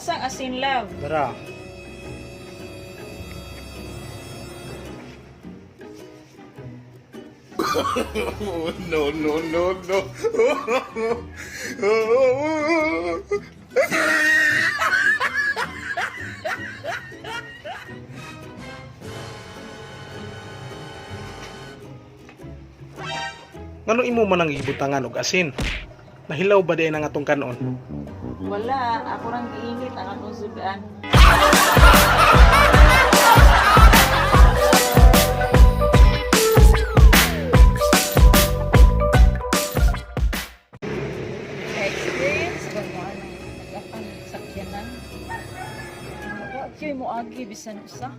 Asang asin, love? Dara. No, no, no, no. Ngano imo man ang gibutangan og asin? Nahilaw ba di ang atong kanon? Wala, ako rang giinit ang atong sudan. Experience ba mo ano? Nag-apang sakyanan. Wa kyoy mo agi bisan usa.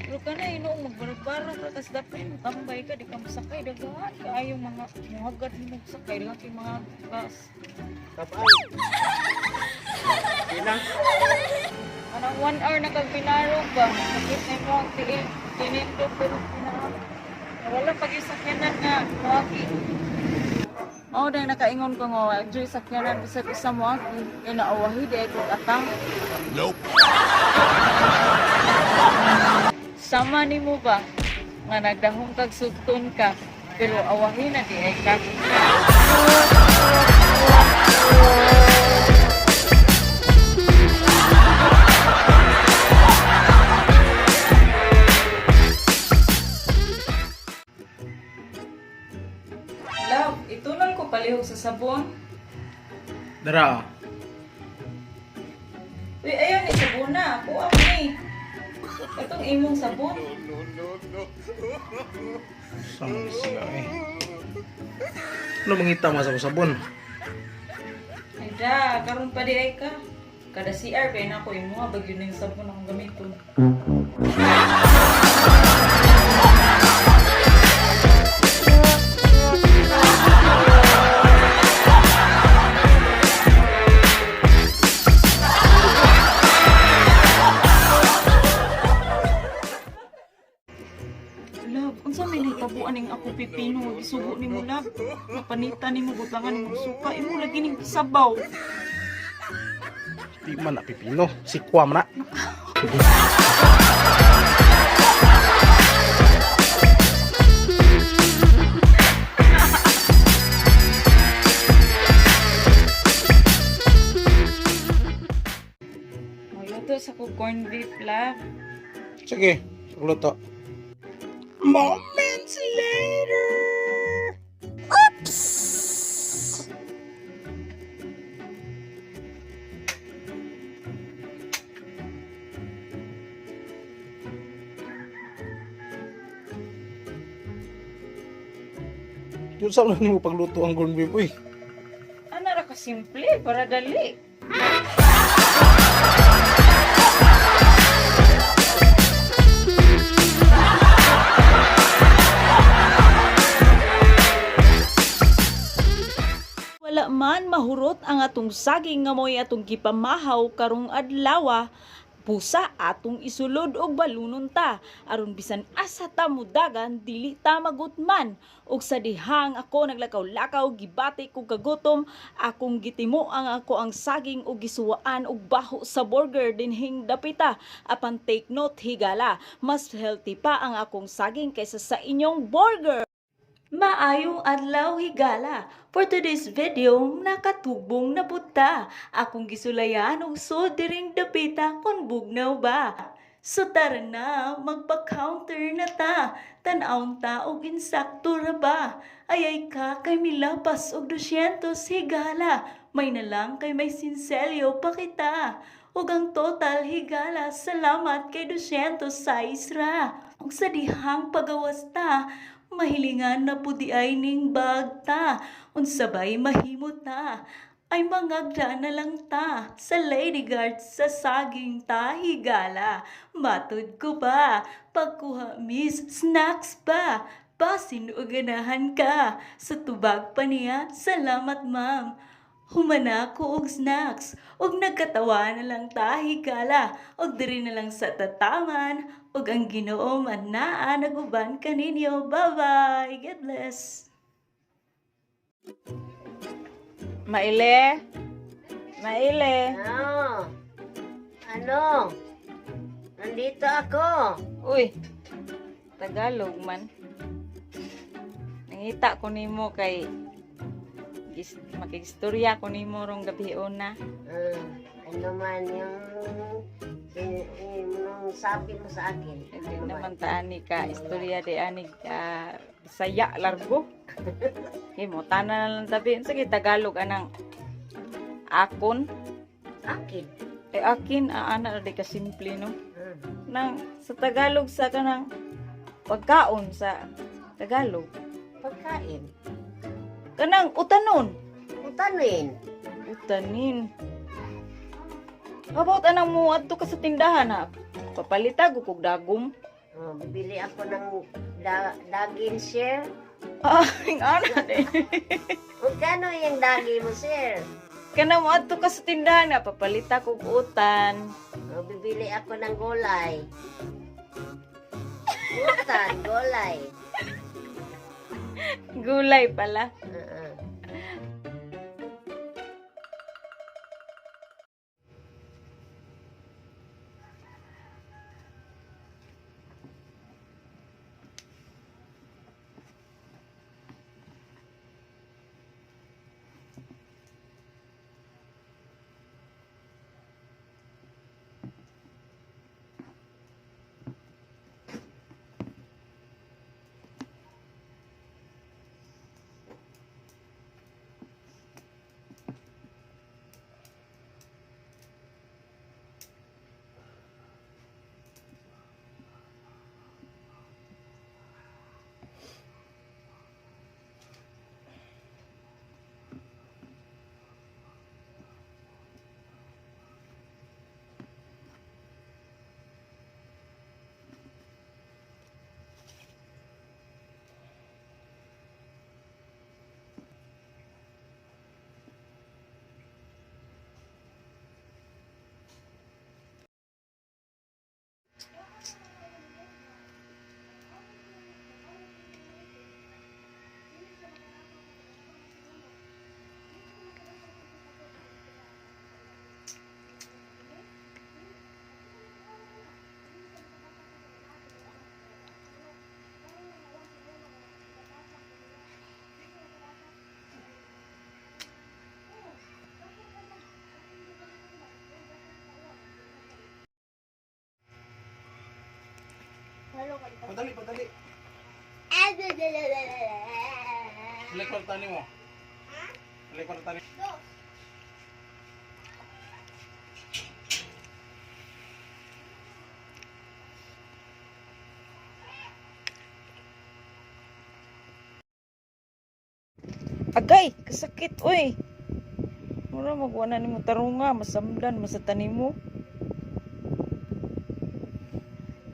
Pero ka na inoong magbarog-barog ka tas dapat mo tambay ka di ka masakay daghan kaayo mga muhagad nimo sakay daghan kay mga gas. Anang 1 hour na kag binarog ba? Sakit na mo ang tiil. Tinindog pero pinarog. Wala pag sakyanan nga moagi. Mao dahil nakaingon ko nga wa joy sakyanan bisag usa moagi. Kay naawahi di ay kog atang. Nope. Sama nimo ba nga nagdahom kag sugton ka pero awahi na di ay ka. Love, itunol ko palihog sa sabon. Dara. Uy, ayun, ni sabon na. Kuha ko ni. Itong imong sabon. No, no, no. Sama ni siya eh. Ano mangita mo sa sabon? Ay da, karon pa di ay ka. Kada CR kay na ako imuha bagyo na yung sabon akong gamiton. Love, unsa may nahitabuan ning ako pipino nga gisugo nimo, love? Napanita nimo butangan nimo suka, imo lagi ning sabaw. Di man na pipino. Sikwa man na. Magluto sa ko corned beef, love. Sige, luto. Moments later. Oops! Yun sa nimo pagluto ang corned beef, uy. Ana ra ka simple para dali. Wala man mahurot ang atong saging nga mo'y atong gipamahaw karong adlawa, busa atong isulod og balunon ta aron bisan asa ta mudagan dili ta magutman. Og sa dihang ako naglakaw-lakaw, gibati kog kagutom, akong gitimo ang ako ang saging og gisuwaan og baho sa burger dinhing dapita. Apan take note, higala, mas healthy pa ang akong saging kaysa sa inyong burger. Maayong adlaw, higala. For today's video, nakatubong na buta. Akong gisulayan og sud diring dapita kon bugnaw ba. So tara na, magpa-counter na ta. Tan-awon ta og insakto ra ba. Ayay ka kay milapas og 200, higala. May nalang kay may sinselyo pa kita. Ug ang total, higala, salamat kay 206 ra. Ug sa dihang pagawas ta, mahilingan na pud diay ning bagta. Unsa bay mahimo ta? Ay mangagda na lang ta sa lady guard sa saging ta, higala. Matud ko ba? Pagkuha miss, snacks pa. Basin o ganahan ka. Sa tubag pa niya, salamat ma'am. Humana ko og snacks, og nagkatawa na lang ta, higala, og diri na lang sa tataman, og ang Ginoo man naa naguban kaninyo. Bye-bye. God bless. Maile? Maile? Ah. Ano? Nandito ako. Uy, Tagalog man. Nangita ko nimo kay makigistorya ko nimo rong gabi una. Ah, ano man yung, yung sabi mo sa akin? Hindi Ano naman man? ta ani ka istorya di ani ka Bisaya largo. Okay, mo tanan na lang tabi. Sige, Tagalog anang akon. Akin. Eh akin ana di ka simple, no. Ah, Nang sa Tagalog sa kanang pagkaon sa Tagalog. Pagkain. Kanang utanon. Utanin. Utanin. How about anang mo adto ka sa tindahan ha? Papalitag og dagom. Oh, bibili ako ng daging, sir. Ah, ang ana di. Magkano yung daging mo, sir? Kana mo adto ka sa tindahan ha? Papalitag og utan. Oh, bibili ako ng gulay. Utan, gulay. Gulay pala. Ah, ah. Padali, padali. Balik kwarta nimo. Balik kwarta nimo. Agay, kasakit oy. Mura magwana nimo tarunga, masamdan masata nimo.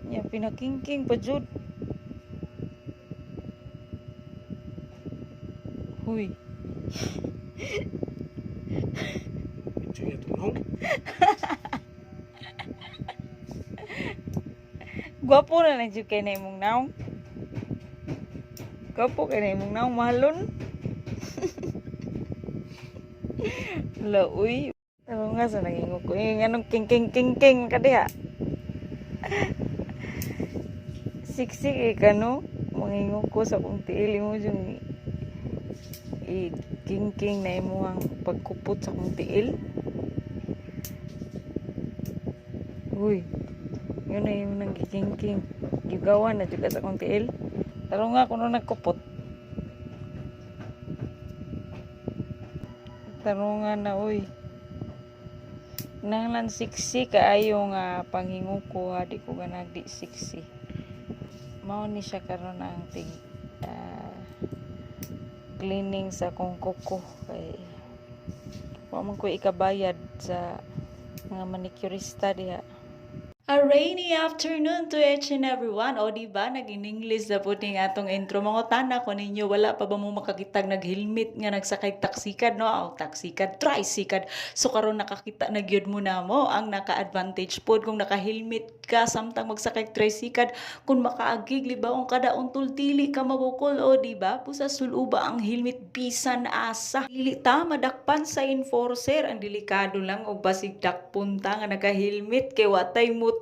Nya pinakingking pa jud. Huy. Medyo niya tunong. Gwapo na lang jud kay na imong naong. Gwapo kay na imong naong mahalon. La uy. Tarunga sa naging ko. Yung anong king king king king ka diha. Siksik eh ka, no? Mangingo ko sa kong tiil mo yung i king king na imo ang pagkupot sa kong tiil. Uy. Yun na yung nang giking-king. Gigawan na juga sa akong tiil. Tarunga kuno nagkupot. Tarunga na uy. Nanglan siksi kaayo nga panghinguko ha, di ko ganag di siksi. Mao ni siya karon ang tig cleaning sa akong kuko kay wa man ko ikabayad sa mga manicurista diha. A rainy afternoon to each and everyone. O, di ba? Nag-in-English na po ning atong intro. Mangutana ko ninyo, wala pa ba mo makakitag nag-helmet nga nagsakay taksikad, no? O, taksikad, tricycad. So, karon nakakita na gyud mo na mo ang naka-advantage pod kung naka-helmet ka samtang magsakay tricycad, kung makaagig libaong kada untol, dili ka mabukol. O, di ba? Pusa suluba ang helmet bisan asa. Dili ta madakpan sa enforcer. Ang delikado lang og basig dakpon ta nga naka-helmet kay watay motor.